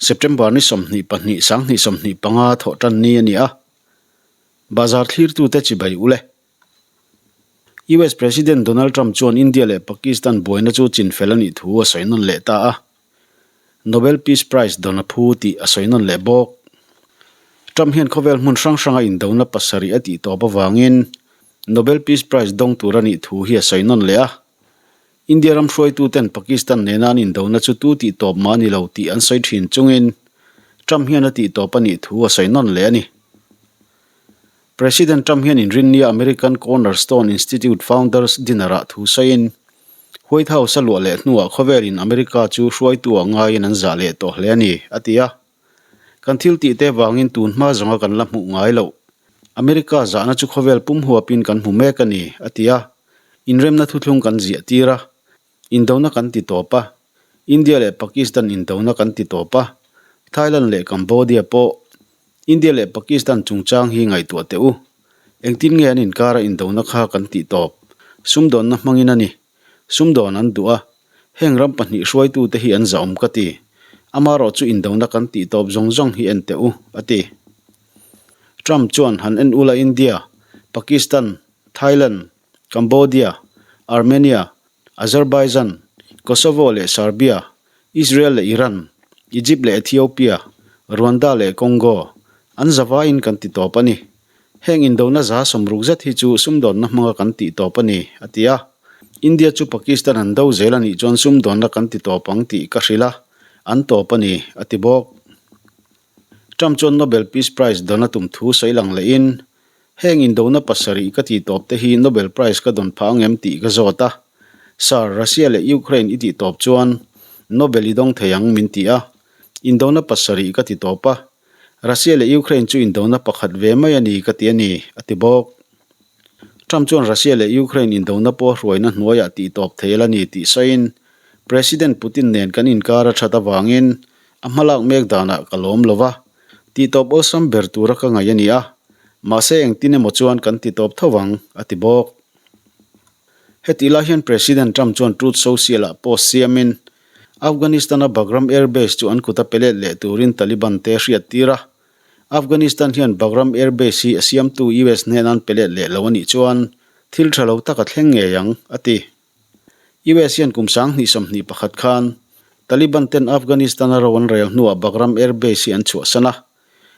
September ni 22 2025 thawh tan ni a ni a. Bazar thlirtute chibai ule. US President Donald Trump chuan India leh Pakistan buaina chu chinfel a nih thu a sawi nawn leh ta a. Nobel Peace Prize dawn a phu tih a sawi nawn leh bawk. Trump hian khawvel hmun hrang hranga indona pasarih a tih tawp avangin Nobel Peace Prize dawng tur a nih thu hi a sawi nawn leh a. India ram hruaituten Pakistan nena an indona chu tu tih tawp mah a ni lo tih an sawi thin chungin Trump hian a tih tawp a nih thu a sawi nawn leh a ni. President Trump hian inrinnia American Cornerstone Institute Founders Dinner-ah thu sawiin, White House a luah leh hnuah khawvelin America chu hruaitu ah ngaiin an zah leh tawh hle a ni, a ti a. Kan thil tihte vangin tun hma zawnga kan la hmuh ngai loh. America zahna chu khawvel pum huapin kan hmu mek a ni, a ti a. Inremna thuthlung kan ziah tir a. Indona kan ti tawp a, India leh Pakistan indona kan ti tawp a, Thailand leh Cambodia pawh India leh Pakistan chungchang hi ngaihtuah teh u. Engtin nge an inkara indona kha kan tih tawp? Sumdawnna hmangin a ni. Sumdawn an duh a, heng ram pahnih hruaitute hi an zahawm ka ti. Amarawh chu indona kan tih tawp zawng zawng hi en teh u, a ti. Trump chuan han en ula India, Pakistan, Thailand, Cambodia, Armenia, Azerbaijan, Kosovo leh Serbia, Israel leh Iran, Egypt leh Ethiopia, Rwanda leh Congo, an zavaiin kan ti tawp a ni. Heng indona za sawmruk zet hi chu sumdawnna hmanga kan tih tawp a ni, a ti a. India chu Pakistan an do zel a nih chuan sumdawnna kan ti tawp ang tih ka hrilh a, an tawp a ni, a ti bawk. Trump chuan Nobel Peace Prize dawn a tum thu sawi lang lehin, Heng indona pasarih ka tih tawp te hi Nobel Prize ka dawn phah angem tih ka zawt a. Sir, Russia leh Ukraine i tih tawp chuan Nobel i dawng thei ang min ti a. Indona pasarih ka ti tawp a. Russia leh Ukraine chu indona pakhat ve mai a ni ka ti a ni, a ti bawk. Trump chuan Russia leh Ukraine indona pawh hruaina hnuaiah tih tawp thei a la ni tih sawiin, President Putin nen kan inkar a that avangin a hmalak mek danah ka lawm lo va. Tihtawp awlsam ber tura ka ngaih a ni a, mahse engtin emaw chuan kan titawp tho vang, a ti bawk. Hetih lai hian President Trump chuan Truth Social-ah post siamin, Afghanistan-a Bagram Air Base chu an kuta pe let leh turin Taliban te hriat tir a. Afghanistan hian Bagram Air Base hi a siamtu US hnenan pe let leh lo a nih chuan thil tha lo tak a thleng ngei ang, a ti. US hian kum 2021 khan Taliban ten Afghanistan a ro an rel hnuah Bagram Air Base hi an chhuahsan a.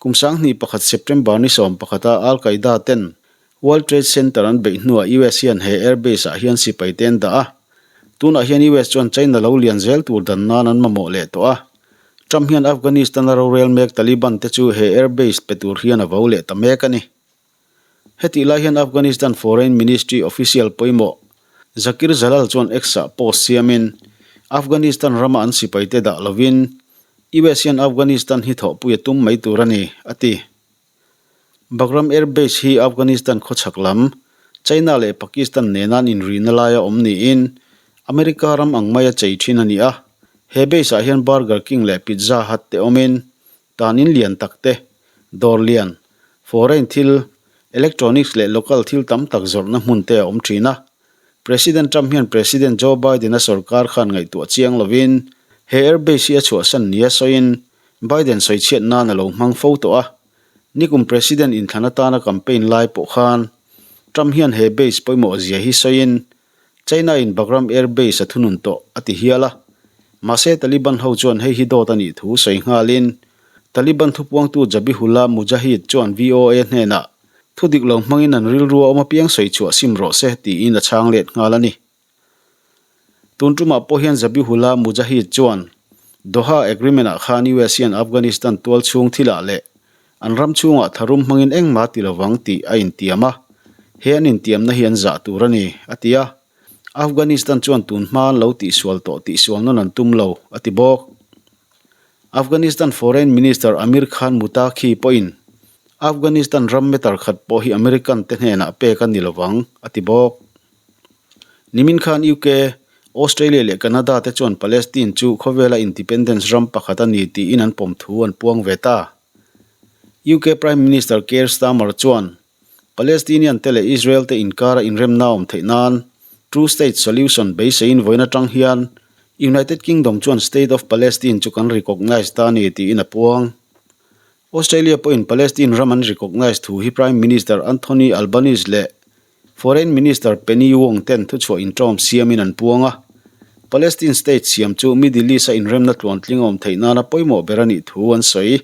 Kum 21 September ni 11 a Al Qaeda ten World Trade Center an beih hnuah US hian he air base ah hian sipai te an dah a. Tunah hian US chuan China lo lian zel tur dan nan an mamawh leh tawh a. Trump hian Afghanistan a rorel mek Taliban te chu he air base pe tur hian a vo leh ta mek a ni. Hetih lai hian Afghanistan Foreign Ministry official pawimawh Zakir Jalal chuan X-ah post siamin, Afghanistan rama an sipaite dah lovin US hian Afghanistan hi thawhpui a tum mai tur a ni, a ti. Bagram Air Base hi Afghanistan khawchhak lam, China leh Pakistan nena an inrihna laia awm niin America ram ang maia chei thin a ni a. He base-ah hian Burger King leh Pizza Hut te awmin Tan in lian tak te, dawr lian, foreign thil, electronics leh local thil tam tak zawrhna hmun te a awm thin a. President Trump hian President Joe Biden-a sorkar khan ngaihtuah chiang lovin he air base hi a chhuahsan nia sawiin Biden sawichhiat nan a lo hmang fo tawh a. Nikum President inthlan atana campaign lai pawh khan Trump hian he base pawimawh zia hi sawiin China in Bagram Air Base a thunun tawh a ti hial a. Mahse Taliban ho chuan hei hi dawt a nih thu sawi nghalin Taliban thupuangtu Zabihullah Mujahid chuan VOA hnenah thu dik lo hmangin an rilru a awm apiang sawi chhuah sim rawh se tiin a chhang let nghal a ni. Tun tumah pawh hian Zabihullah Mujahid chuan Doha Agreement-ah khan US hian Afghanistan tual chhung thilah leh An ram chhungah tharum hmangin engmah ti lovang tih a intiam a, he an intiamna hi an zah tur a ni, a ti a. Afghanistan chuan tun hma an lo tihsual tawh tihsual nawn an tum lo, a ti bawk. Afghanistan Foreign Minister Amir Khan Muttaqi pawhin Afghanistan ram meter khat pawh hi American te hnenah pek a ni lovang, a ti bawk. Nimin khan UK, Australia leh Canada te chuan Palestine chu khawvela independence ram pakhat a ni tiin an pawm thu an puang ve ta. UK Prime Minister Keir Starmer chuan Palestinian te leh Israel te inkara inremna awm theih nan Two State Solution beiseiin vawiin atang hian United Kingdom chuan State of Palestine chu kan recognise ta a ni tiin a puang. Australia pawhin Palestine ram an recognise thu hi Prime Minister Anthony Albanese leh Foreign Minister Penny Wong ten thuchhuah inṭawm siamin an puang a. Palestine state siam chu Middle East-a inremna tluantling awm theih nana pawimawh ber a nih thu an sawi.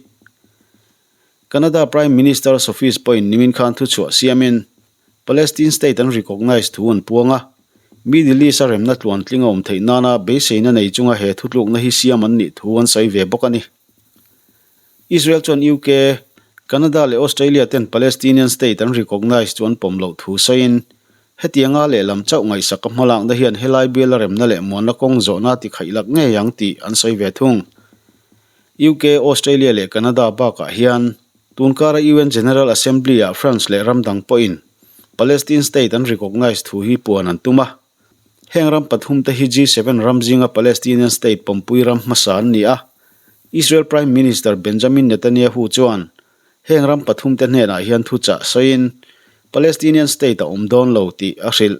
Canada Prime Minister's Office pawhin nimin khan thuchhuah siamin Palestine state an recognise thu an puang a. Middle East-a remna tluantling a awm theih nana beiseina nei chunga he thutlukna hi siam an nih thu an sawi ve bawk a ni. Israel chuan UK, Canada leh Australia ten Palestinian state an recognise chu an pawm loh thu sawiin, hetianga lehlam chauh ngaihsak a hmalakna hian helai biala remna leh muanna kawng zawhna ti khaih lak ngei ang tih an sawi ve thung. UK, Australia leh Canada bakah hian tunkara UN General Assembly-ah France leh ram dang pawhin Palestine state an recognise thu hi puan an tum a. Heng ram pathumte hi G7 ram zinga Palestinian state pawmpui ram hmasa an ni a. Israel Prime Minister Benjamin Netanyahu chuan heng ram pathumte hnenah hian thuchah sawiin Palestinian state a awm dawn lo tih a hrilh.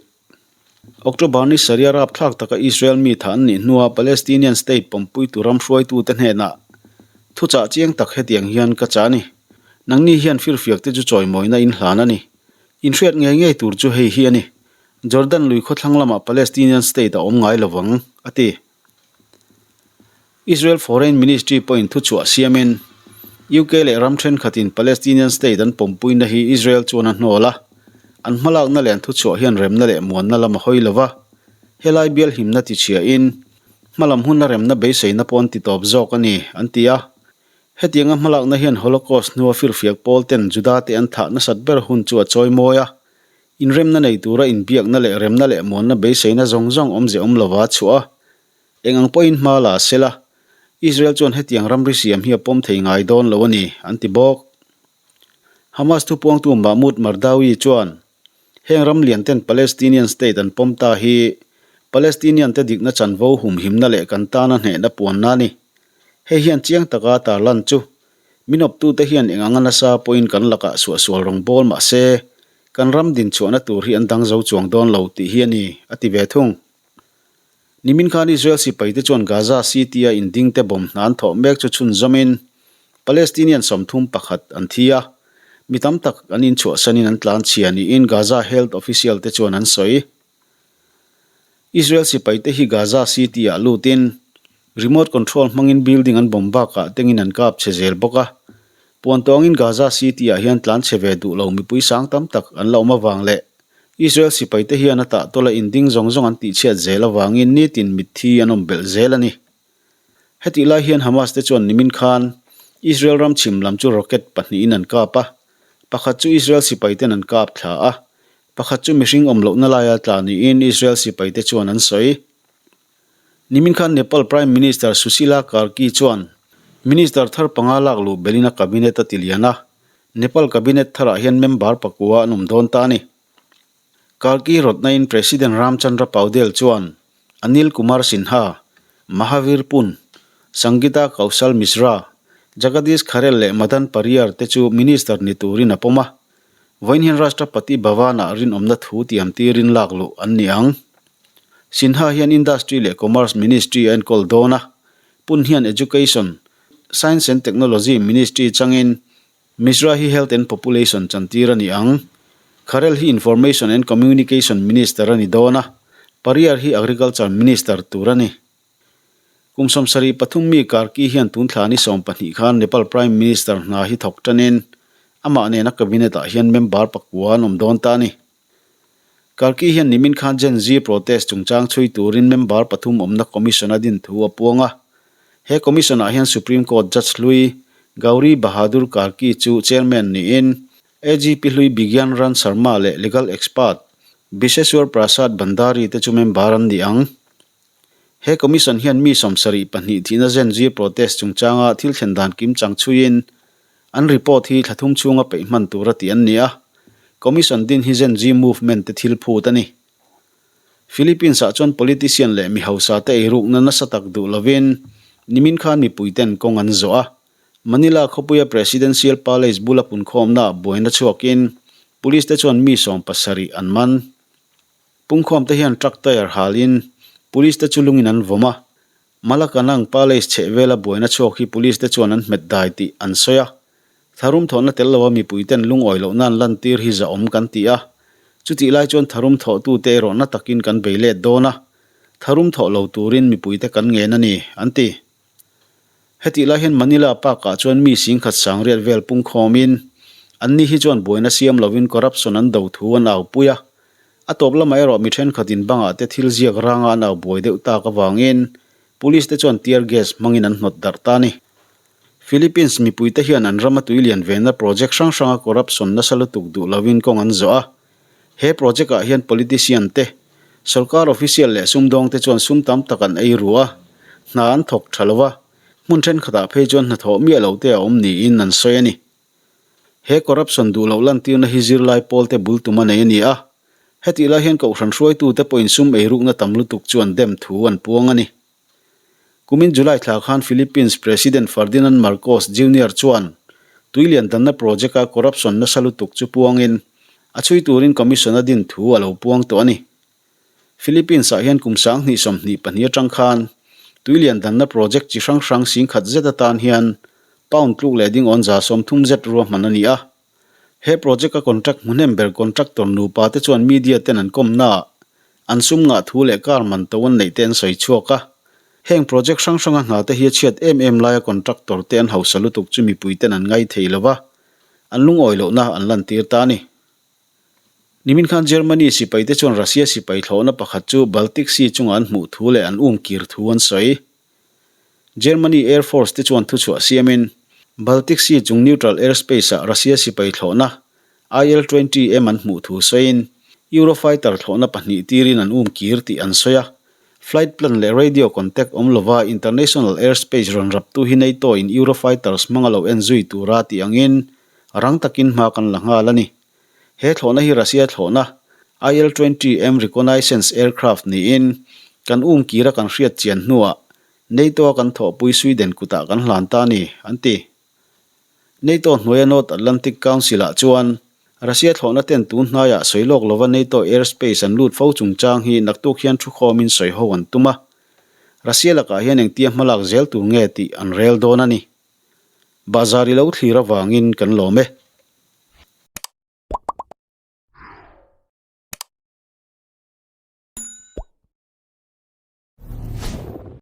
October ni sarih a rapthlak taka Israel mi thah an nih hnua Palestinian state pawmpuitu ram hruaitute hnenah thuchah chiang tak hetiang hian ka chah a ni. Nangni hian firfiakte chu chawimawina in hlan a ni. Inhriat ngei ngei tur chu hei hi a ni. Jordan lui khawthlang lamah Palestinian state a awm ngai lo vang, a ti. Israel Foreign Ministry pawhin thuchhuah siamin, UK leh ram thenkhatin Palestinian state an pawmpuina hi Israel chuan a hnawl a, an hmalakna leh an thuchhuah hian remna leh muanna lam a hawi lo va, helai bial himna tichhiahin hmalam huna remna beiseina pawh an titawp zawk a ni, an ti a. Hetianga hmalakna hian Holocaust hnua firfiak pawl ten Juda te an thah nasat ber hun chu a chawimawi a, Inremna nei tura inbiakna leh remna leh muanna beiseina zawng zawng awmze awm lova chhuah a, eng ang pawhin hma la se la, Israel chuan hetiang ramri siam hi a pawm thei ngai dawn lo a ni, an ti bawk. Hamas thupuangtu Mahmoud Mardawi chuan, Heng ram lian ten Palestinian state an pawm ta hi Palestinian te dikna chanvo humhimna leh kan tana hnehna puanna a ni. Hei hian chiang taka tarlan chu min awptute hian eng anga nasa pawhin kan lakah suahsual rawng bawl mah se, Kan ram dinchhuahna tur hi an dang zo chuang dawn lo tih hi a ni, a ti ve thung. Nimin khan Israel sipaite chuan Gaza City-a indingte bomb hna an thawh mek chu chhunzawmin Palestinian 31 an thi a, mi tam tak an inchhuahsanin an tlanchhia niin Gaza health official-te chuan an sawi. Israel sipaite hi Gaza City-ah lutin remote control hmangin building an bomb bakah tengin an kap chhe zel bawk a. Puan tawngin Gaza City-ah hian tlan chhe ve duh lo mipui sang tam tak an la awm avang leh Israel sipaite hian a tahtawla inding zawng zawng an tihchhiat zel avangin nitin mitthi an awm belh zel a ni. Hetih lai hian Hamas te chuan nimin khan Israel ram chhim lam chu rocket pahnihin an kap a, pakhat chu Israel sipaiten an kap thla a, Pakhat chu mihring awm lohna laia tla niin Israel sipaite chuan an sawi. Nimin khan Nepal Prime Minister Sushila Karki chuan Minister thar panga lak luh belin a cabinet a ti lian a, Nepal cabinet tharah hian member pakua an awm dawn ta a ni. Karki rawtnain President Ram Chandra Paudel chuan Anil Kumar Sinha, Mahavir Pun, Sangita Kaushal Mishra, Jagadish Kharel leh Madan Pariyar te chu Minister ni turin a pawm a. Vawiin hian Rashtrapati Bhavan-ah rinawmna thu tiam tirin lak luh an ni ang. Sinha hian Industry leh Commerce Ministry a enkawl dawn a, Pun hian Education, Science and Technology Ministry changin Mishra hi Health and Population chantir a ni ang. Kharel hi Information and Communication Minister a ni dawn a, Pariyar hi Agriculture Minister tur a ni. Kum 73 mi Karki hian tun thla ni 12 khan Nepal Prime Minister hna hi thawk tanin amah nena cabinet ah hian member pakua an awm dawn ta a ni. Karki hian nimin khan Gen Z protest chungchang chhui turin member pathum awmna commission a din thu a puang a. He commission ah hian Supreme Court Judge hlui Gauri Bahadur Karki chu chairman niin AGP hlui Bigyan Ran Sharma leh legal expert Bisheshwar Prasad Bhandari te chu member an ni ang. He Commission hian mi 72 thihna Gen Z protest chungchanga thil thlen dan kim chang chhuiin an report hi thla thum chhunga peih hman tura tih an ni a, Commission din hi Gen Z movement te thil phut a ni. Philippines-ah chuan politician leh mi hausa te eirukna nasa tak duh lovin nimin khan mipuiten kawng an zawh a, Manila khawpuia Presidential Palace bula punkhawmnaah buaina chhuakin police te chuan mi 70 an man. Pungkhawmte hian truck tyre halin police te chu lungin an vawm a. Malacanang Palace chhehvela buaina chhuak hi police te chuan an hmet dai tih an sawi a. Tharum thawhna tel loa mipuiten lungawi lohna an lantir hi zahawm kan ti a. Chutih lai chuan tharum thawhtute erawh na takin kan bei let dawn a. Tharum thawh lo turin mipuite kan ngen a ni, an ti. Hetih lai hian Manila Park-ah chuan mi singkhat sangriat vel pungkhawmin anni hi chuan buaina siam lovin corruption an do thu an aupui a. A tawp lamah erawh mi thenkhatin bangah te thil ziak ranga an au buai deuh tak avangin police te chuan tear gas hmangin an hnawt darh ta a ni. Philippines mipuite hian an rama tui lian venna project hrang hranga corruption nasa lutuk duh lovin kawng an zawh a. He project ah hian politician te, sorkar official leh sumdawng te chuan sum tam tak an ei ru a, hna an thawk tha lo a, hmun thenkhatah phei chuan hnathawh miah lo te a awm niin an sawi a ni. He corruption duh loh lantirna hi zirlai pawl te bul tum a nei a ni a, hetih lai hian kohhran hruaitute pawhin sum eirukna tam lutuk chu an dem thu an puang a ni. Kumin July thla khan Philippines President Ferdinand Marcos Junior chuan tuilian danna project-a corruption nasa lutuk chu puangin a chhui turin commission a din thu a lo puang tawh a ni. Philippines-ah hian kum 2022 atang khan tuilian danna project chi hrang hrang singkhat zet atan hian pound tluk leh dingawn 30 zet ruahman a ni a. He project-a contract hmuhnem ber contractor nupa te chuan media ten an kawmnaah an sum ngah thu leh car man to an neih te an sawi chhuak a. Heng project hrang hranga hna te hi a chhiat em em laia contractor te an hausa lutuk chu mipui ten an ngai thei lo va, an lungawi lohna an lantir ta a ni. Nimin khan Germany sipai te chuan Russia sipai thlawhna pakhat chu Baltic Sea chunga an hmuh thu leh an um kir thu an sawi. Germany Air Force te chuan thuchhuah siamin, Baltic Sea chung neutral airspace-ah Russia sipai thlawhna IL-20M an hmuh thu sawiin, Eurofighter thlawhna pahnih tirin an um kir tih an sawi a. Flight plan leh radio contact awm lova international airspace rawn raptu hi NATO-in Eurofighters hmanga lo en zui tura tih angin rang takin hma kan la nghal a ni. He thlawhna hi Russia thlawhna IL-20M reconnaissance aircraft niin kan um kira kan hriat chian hnuah NATO-a kan thawhpui Sweden kutah kan hlan ta a ni, an ti. NATO hnuaia North Atlantic Council-ah chuan Russia thlawhna ten tun hnaiah sawi lawk lova NATO airspace an lut fo chungchang hi naktuk hian thukhawmin sawi ho an tum a. Russia lakah hian engtia hmalak zel tur nge tih an rel dawn a ni. Bazar i lo thlir avangin kan lawm e.